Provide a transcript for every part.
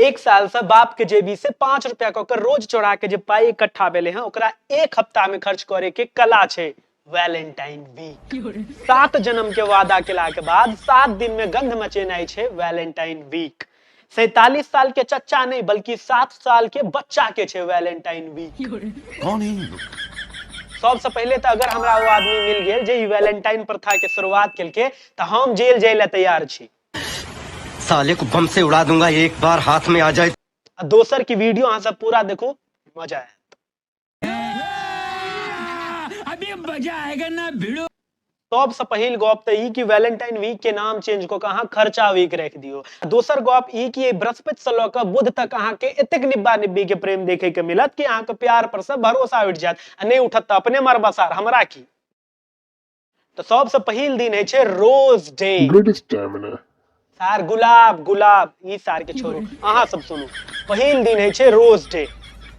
एक साल से बाप के जेबी से 5 रुपया कऽ के रोज चोरा के जे पाई इकट्ठा भेले हैं ओकरा एक हफ्ता में खर्च करे के कला छै वैलेंटाइन वीक। 7 जन्म के वादा केला के बाद 7 दिन में गंध मचेनाइ छै वैलेंटाइन वीक। 47 साल के चच्चा नहीं बल्कि 7 साल के बच्चा के छै वैलेंटाइन वीक। कौन है ये लोग? सबसे पहले तो अगर हमरा वो आदमी मिल गेल जे ई वैलेंटाइन प्रथा के शुरुआत केलके तो हम जेल जाय ला तैयार छी। साले को बम से उड़ा दूंगा, एक बार हाथ में आ जाए। आ दोसर की वीडियो अहाँ सब पूरा देखू, मजा आयत। अभी मजा आएगा ना भिड़ो। सबसे पहिल गप त ई कि वैलेंटाइन वीक के नाम चेंज क के अहाँ खर्चा वीक राखि दियौ। दोसर गप ई कि बृहस्पति से ल क बुध तक अहाँ के एतेक निब्बा निब्बी के प्रेम देखे के मिलत कि अहाँ के प्यार पर से भरोसा उठि जायत, आ नहीं उठत त अपने मरबसार, हमरा की। तो सबसे पहिल दिन है छे रोज डे। Great stamina. सार गुलाब गुलाब ई सार के छोड़ू, अहाँ सब सुनू। पहिल दिन है छे रोज डे।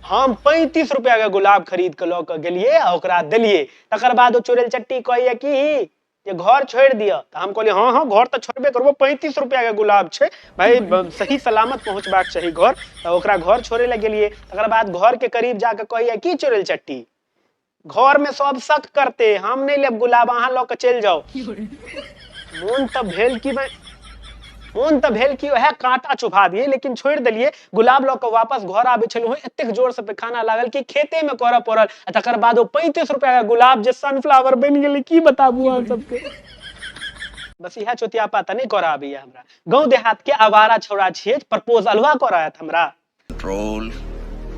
हम 35 रुपया के गुलाब खरीद के लऽ के गेलिए आ ओकरा देलिए। तकर बाद ओ चुड़ैल चट्टी कहैया कि जे घर छोड़ दिया, तो हम कहलिए हाँ हाँ घर तो छोड़बे करबो, 35 रुपया के गुलाब छे भाई, सही सलामत पहुंचबाक चाही घर। तो ओकरा घर छोड़े ला गेलिए। तकर बाद घर के करीब जाके कहैया कि चुड़ैल चट्टी घर में सब शक करते, हम नहीं लेब गुलाब, अहाँ लऽ के चलि जाओ। मोन तऽ भेल कि भाई, मोन तऽ भेल कि वएह कांटा चुभा दिए, लेकिन छोड़ि देलिए। गुलाब लऽ के वापस घर आबै छलहुँ, एतेक जोर से पैखाना लागल कि खेते में करऽ पड़ल। आ तकर बाद ओ 35 रुपया के गुलाब जे सनफ्लावर बनि गेलै, की बताबू अहाँ सबके। बस इएह चोतियापा तऽ नहि करऽ आबैया हमरा। गाँव देहात के आवारा छौड़ा छियै, प्रपोज अलुआ करऽ आयत हमरा। कंट्रोल।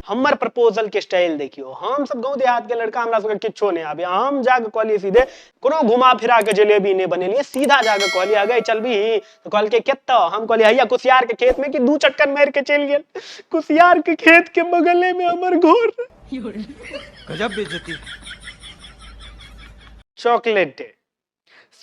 हमर प्रपोजल के स्टाइल देखियो, हम सब गांव देहात के लड़का, हमरा सबके किछो नहीं आबे। हम जाके कहलिए सीधे, कोनो घुमा फिरा के जलेबी नहीं बनेलिए, सीधा जाके कहलिए अगे चलबी, तो कहलके केत्त, हम कहलिए हैया कुसियार के खेत में, कि 2 चटकन मार के चलि गेल। कुसियार के खेत के बगले में हमर घर। गजब बेइज्जती। चॉकलेट डे,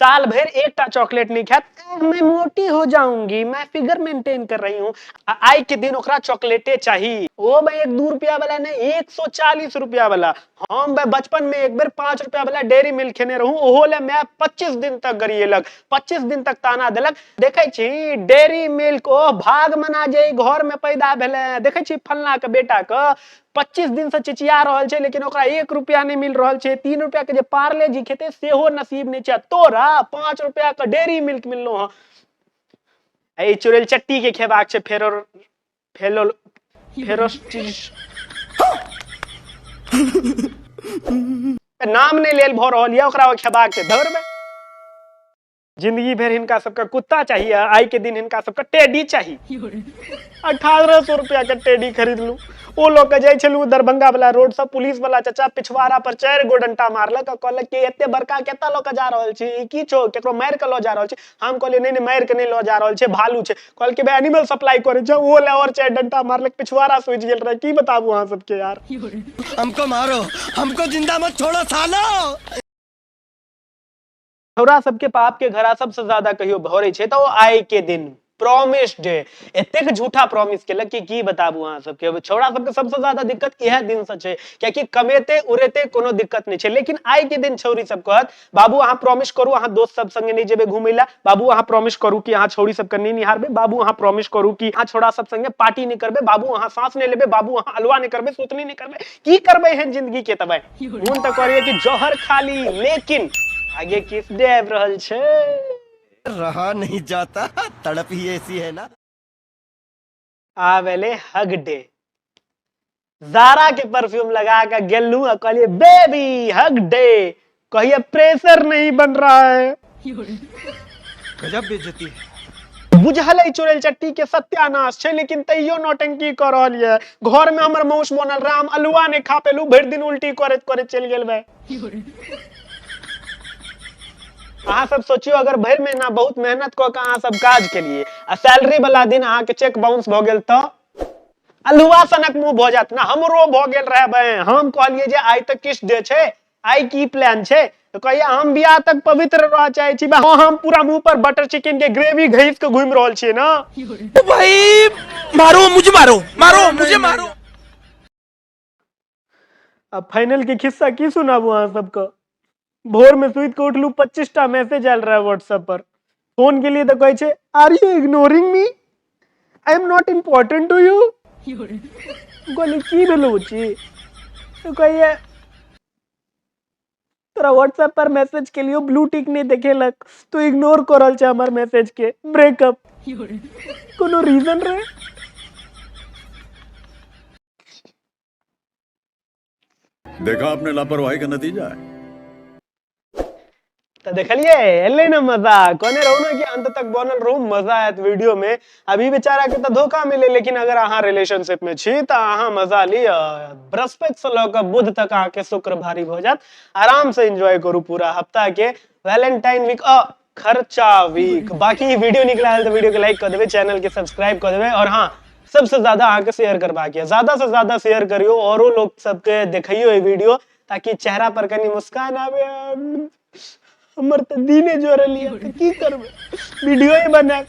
साल भर एकटा चॉकलेट नहीं खात, मैं मोटी हो जाऊंगी, मैं फिगर मेंटेन कर रही हूँ। आई के दिन ओकरा चॉकलेटे चाहिए। ओ भाई 1-2 रुपया वाला नहीं, 140 रुपया वाला। हम भाई बचपन में एक बेर 5 रुपया वाला डेयरी मिल्क खेने रहूं, ओहो ले मैं 25 दिन तक गरिएलक, 25 दिन तक ताना देलक। देखै छी डेयरी मिल्क, ओ भाग मना जे घर में पैदा भेलै, देखै छी फलना के बेटा के 25 दिन से चिचिया रहल छै, लेकिन ओकरा 1 रुपया नहीं मिल रहल छै। 3 रुपया के जे पार्ले जी खेते सेहो नसीब नहीं छै, तोरा 5 रुपया के डेयरी मिल्क मिललो हँ। ए चुड़ैल चट्टी के खेबाक छै, फेरो फेलो फेरो नाम नहीं लेल भऽ रहल यऽ, ओकरा खेबाक छै। धर में जिंदगी भर हिनका सबके कुत्ता चाहिए, आई के दिन हिनका सबके टेडी चाहिए। 1800 रुपया के टेडी खरीदलू, ओ लऽ के जाइ छलू दरभंगा वाला रोड से, पुलिस वाला चाचा पिछवाड़ा पर 4 गो डंटा मारलक आ कहलक कि एते बड़का केतऽ लऽ के जा रहल छी, ई की छौ, केकरो मारि के लऽ जा रहल छी। हम कहलियै नहीं नहीं मारि के नहीं लऽ जा रहल छै, भालू छै। कहलकै भाई एनिमल सप्लाई करै छै, ओ लए और 4 डंटा मारलक, पिछवाड़ा सूझि गेल रहै। की बताबू अहाँ सबके यार। हमको मारो, हमको जिंदा मत छोड़ो सालो। छौड़ा सबके पाप के घड़ा सबसे ज्यादा कहियो भरे छै तऽ ओ आइ के दिन प्रॉमिस डे। एतेक झूठा प्रॉमिस केलक कि की बताबू अहाँ सबके। छौड़ा सबके सबसे ज्यादा दिक्कत इएह दिन से छै, कियाकि कमेते उड़ेते कोनो दिक्कत नहीं छै, लेकिन आइ के दिन छौड़ी सब कहत बाबू अहाँ प्रॉमिस करू अहाँ दोस्त सब संगे नहीं जेबै घूमै ला, बाबू अहाँ प्रॉमिस करू कि अहाँ छौड़ी सबके नहीं निहारबै, बाबू अहाँ प्रॉमिस करू कि अहाँ छौड़ा सब संगे पार्टी नहीं करबै, बाबू अहाँ सांस नहीं लेबै, बाबू अहाँ अलुआ नहीं करबै, सुतनी नहीं करबै। की करबै एहन जिंदगी के तबै? मोन तऽ करैया कि जहर खाली, लेकिन आगे किस डे आबि रहल छै। रहा नहीं जाता, तड़प ही ऐसी है ना। आब एलै हग डे। जारा के परफ्यूम लगा के गेलू आ कहलिए बेबी हग डे, कहिए प्रेशर नहीं बन रहा है। गजब बेइज्जती है। बुझल है चुड़ैल चट्टी के सत्यानाश छै, लेकिन तैयो नौटंकी कऽ रहल ये। घर में हमर मौस बनल रहे, हम अलुआ नहीं खा पेलू, भरि दिन उल्टी करैत करैत चलि गेल भाई। अहाँ सब सोचियो अगर भरि महीना बहुत मेहनत कऽ के अहाँ सब काज केलिए आ सैलरी वाला दिन अहाँ के चेक बाउंस भऽ गेल तऽ अलुआ सनक मुंह भऽ जायत ना। हमरो भऽ गेल रहे भाई, हम कहलिए जे आइ तऽ किस्त डे छै, आइ की प्लान छै, तो कहिया हम बियाह तक पवित्र रह चाहे छी। हाँ, हम पूरा मुंह पर बटर चिकन के ग्रेवी घिस के घूम रहल छियै ना। भाई मारो मुझे, मारो मारो मुझे मारो। अब फाइनल के खिस्सा की सुनाबू अहाँ सबके। भोर में सुति के उठलू, 25 टा मैसेज आयल रहे व्हाट्सएप पर। फोन के लिए तो कहै छै आर you ignoring me, I am not important to you. कहलियै की भेलौ बुच्ची? तऽ कहैया तोरा व्हाट्सएप पर मैसेज केलियो, ब्लू टिक नहि देखेलक, तू इग्नोर कऽ रहल छै हमर मैसेज के, ब्रेकअप। कोनो रीजन रहे? देखा आपने लापरवाही का नतीजा है। तऽ देखलियै एलै ने मजा। कहने रहू ने कि अंत तक बनल रहू, मजा आयत वीडियो में। अभी बेचारा के तऽ धोखा मिले, लेकिन अगर अहाँ रिलेशनशिप में छी तऽ अहाँ मजा लिअ। बृहस्पति से लऽ कऽ बुध तक अहाँके शुक्र भारी भऽ जायत, आराम से एंजॉय करू पूरा हफ्ता के वैलेंटाइन वीक अ खर्चा वीक। बाकी वीडियो नीक लागल तऽ वीडियो के लाइक कऽ देबै, चैनल के सब्सक्राइब कऽ देबै, और हाँ सबसे ज्यादा अहाँके शेयर करबाक यऽ, ज्यादा से ज्यादा शेयर करियौ, औरो लोक सबके देखियौ ई वीडियो, ताकि चेहरा पर कनी मुस्कान आबे। हमर तऽ दिने जोड़ल यऽ तऽ की करबै, वीडियो ही बनायब।